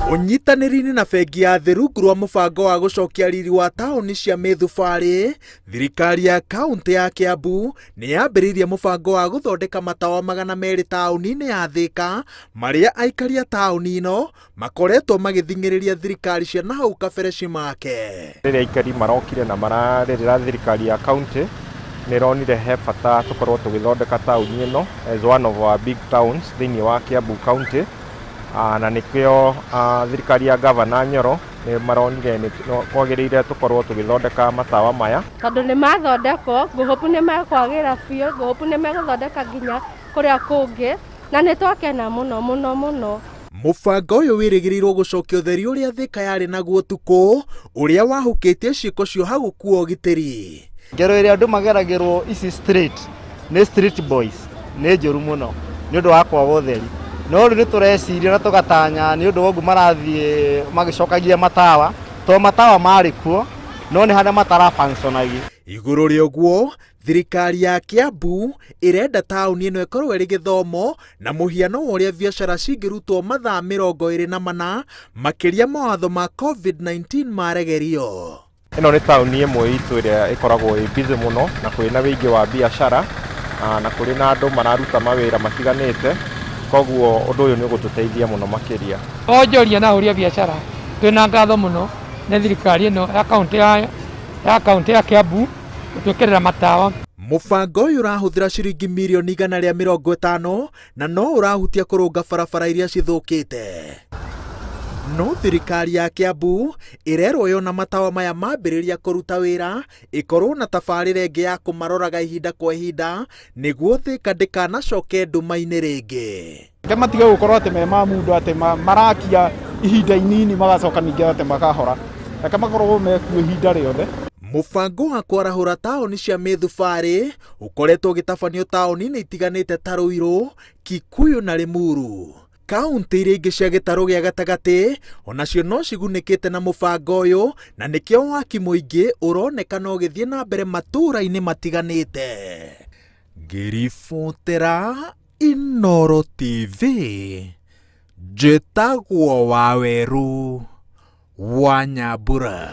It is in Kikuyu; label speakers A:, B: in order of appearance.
A: Ũnyitanĩri-inĩ na bengi ya thĩ rungu rwa mũbango wa gũcokia riri wa taũni cia mĩthubarĩ, thirikari ya kaũntĩ ya Kiambu nĩ yambĩrĩirie mũbango wa gũthondeka matawa 200 taũni-inĩ ya Thĩka marĩa aikari a taũni ĩno makoretwo magĩthing'ĩrĩria thirikari cia nahau kabere cimake.
B: Rĩrĩa aikari marokire na mararĩrĩra thirikari ya kaũntĩ, nĩ ĩronire he bata tũkorwo tũgĩthondeka taũni ĩno as one of our big towns thĩinĩ wa Kiambu County. Na nĩkĩo thirikari ya Gavana Nyoro nĩ maronire nĩ kwagĩrĩire tũkorwo tũgĩthondeka matawa maya.
C: Tondũ nĩ mathondekwo, ngũhũpu nĩ mekwagĩra biũ, ngũhũpu nĩ megũthondeka nginya kũrĩa kũngĩ, na nĩ twakena mũno mũno mũno.
A: Mũbango ũyũ wĩrĩgĩrĩirwo gũcokia ũtheri ũrĩa Thĩka yarĩ naguo ũtukũ ũrĩa wahukĩtie ciĩko cia ũhagũku wa ũgitĩri.
D: Ngero ĩrĩa andũ mageragĩrwo ici street nĩ street boys nĩ njũru mũno nĩ ũndũ wa kwaga ũtheri. No rĩu nĩ tũreciria na tũgatanya nĩ ũndũ wa ũguo marathiĩ magĩcokagia matawa, tondũ matawa marĩ kuo no nĩ harĩa matara function agi.
A: Igũrũ rĩa ũguo, thirikari ya Kiambu ĩrenda taũni ĩno ĩkorwo ĩrĩ gĩthomo na mũhiano wa ũrĩa biacara cingĩrutwo mathaa 24 makĩria mawatho ma COVID-19 maregerio.
B: Ĩno nĩ taũni ĩmwe itũ ĩrĩa ĩkoragwo ĩ busy mũno na kwĩna wĩingĩ wa biacara na kũrĩ na andũ mararuta mawĩra matiganĩte, koguo ũndũ ũyũ nĩ ũgũtũteithia mũno makĩria.
E: Onjoria na ahũri a biacara twĩna ngatho mũno nĩ thirikari ĩno ya kaũntĩ ya kaũntĩ ya Kiambu gũtwĩkĩrĩra matawa.
A: Mũbango ũyũ ũrahũthĩra ciringi mirioni 150 na no ũrahutia kũrũnga barabara iria cithũkĩte. No thirikari ya Kiambu ĩrerwo yona matawa maya mambĩrĩria kũruta wĩra ĩkorwo na tabarĩra ĩngĩ ya kũmaroraga ihinda kwa ihinda nĩguo Thĩka ndĩkanacoke nduma-inĩ rĩngĩ.
F: Reke matige gũkorwo atĩ me ma mũndũ atĩ marakia ihinda inini magacoka ningĩ atĩ makahora. Reke makorwo mekuo ihinda rĩothe.
A: Mũbango wa kwarahũra taũni cia mĩthubarĩ ũkoretwo ũgĩtabanio taũni-inĩ itiganĩte ta Ruiru, Kikuyu na Limuru. Kaũntĩ iria ingĩ cia gĩtarũ gĩa gatagatĩ onacio no cigunĩkĩte na mũbango ũyũ na nĩkĩo waki mũingĩ ũronekana ũgĩthiĩ na mbere matũũra-inĩ matiganĩte. Ngĩribotera Inooro TV, njĩtagwo Wawerũ wa Nyambura.